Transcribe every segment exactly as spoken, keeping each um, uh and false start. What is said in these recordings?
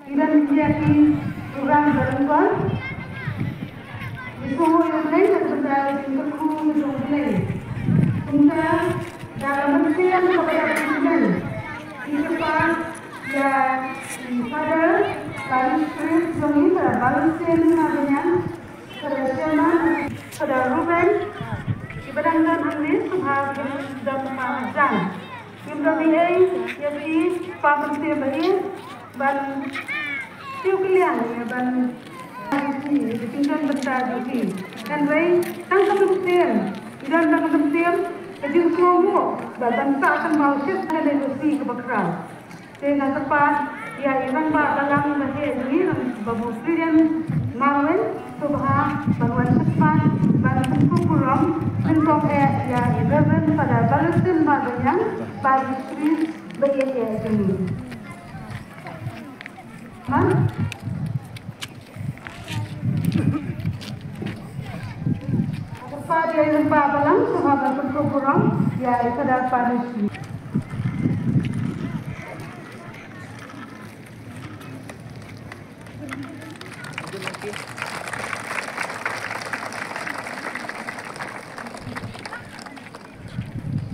Ngi don ïa ki program ba lyngkot. Ngi sngewbha ïa U Blei na ka bynta ka jingkyrkhu ka jong U Blei. Kumta da la mynsiem kaba da ka jingkmen, ngi kyrpad ïa i Father Parish Priest jong ngi, Father Valencian Marbaniang, Father Sherman, Father Ruben, kiba dang don hangne sngewbha kin don ha jan. Ngim don ei ei ïa phi, pa mynsiem ba ïeit, ban siew kylliang ïa ban ïa ki kyndon bynta jong ki. Hynrei tang ka mynsiem, i don tang ka mynsiem, ka jingsngewnguh ba ban sah kynmaw shit ha kane ka sngi kaba khraw. Te nga kyrpad ïa i rangbah balang ba heh jong ngi, Babu Filian Marwei, sngewbha ban wan shakhmat ban pynkup burom, pynkup eh ïa i Reverend Father Valencian Marbaniang, Parish Priest ba ïeit eh jong ngi. Ha? Kyrpad ïa i rangbah balang sngewbha ban pynkup burom ïa i Father Parish.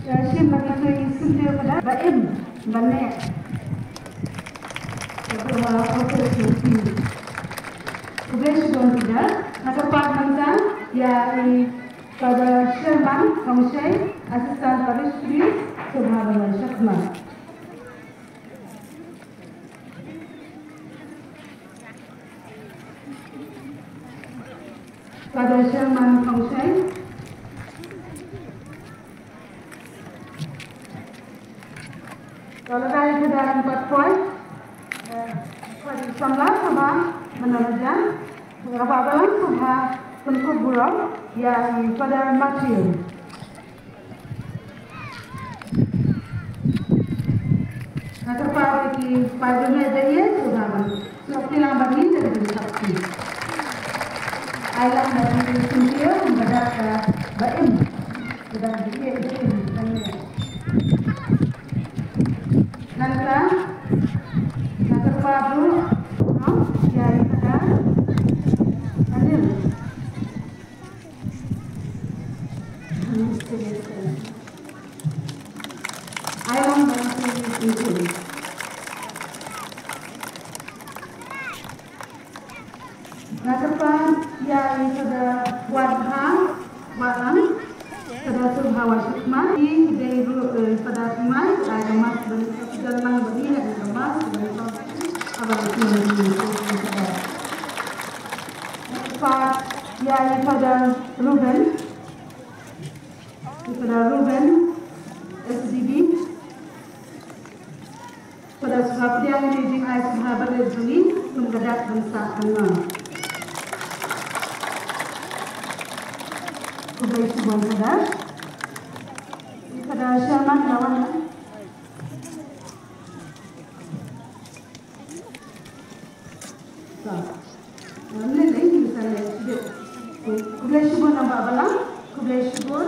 Ïa shim ba ngi sngewthuh ba im ba neh. Khublei shibun Father. Nga kyrpad mynta ïa i Father Sherman Khongshei, Assistant Parish Priest, sngewbha ban wan shakhmat. Father Sherman Khongshei. Ka la dei ka dang pat poi. Eh, poi samla sngewbha mynta la jan. Rangbah balang sngewbha pynkup burom ïa i Father Matthew. Nga kyrpad ïa ki paidbah ba ïeit sngewbha ban snoh kti lang bad ngi da ka jingsngewthuh. Ai lang bad ngi sngewthuh kumba dap ka ba im. Ka dang ïeit ba im. Nangta nga kyrpad ruh ïa i Father Anil. Nga kyrpad ïa i Father Wadha Wadang, Father sngewbha wan shakhmat, i dei ruh, eh, Father Thymmai, ai ka mass ban ka Father lang ba i ai ka mass ban ka Father Thymmai. Kyrpad ïa i Father Ruben. Father Ruben, S D B. Father sngewbha pdiang ïa ka jingai sngewbha ba rit jong ngi, kum ka dak ban sah kynmaw. Khublei shibun Father. Father Sherman, lawan. Khublei shibun Rangbah Balang, khublei shibun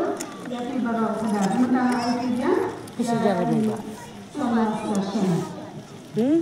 ïa phi baroh. Mynta nga ai ïa phi ïa ka Thomas Session. Hmm?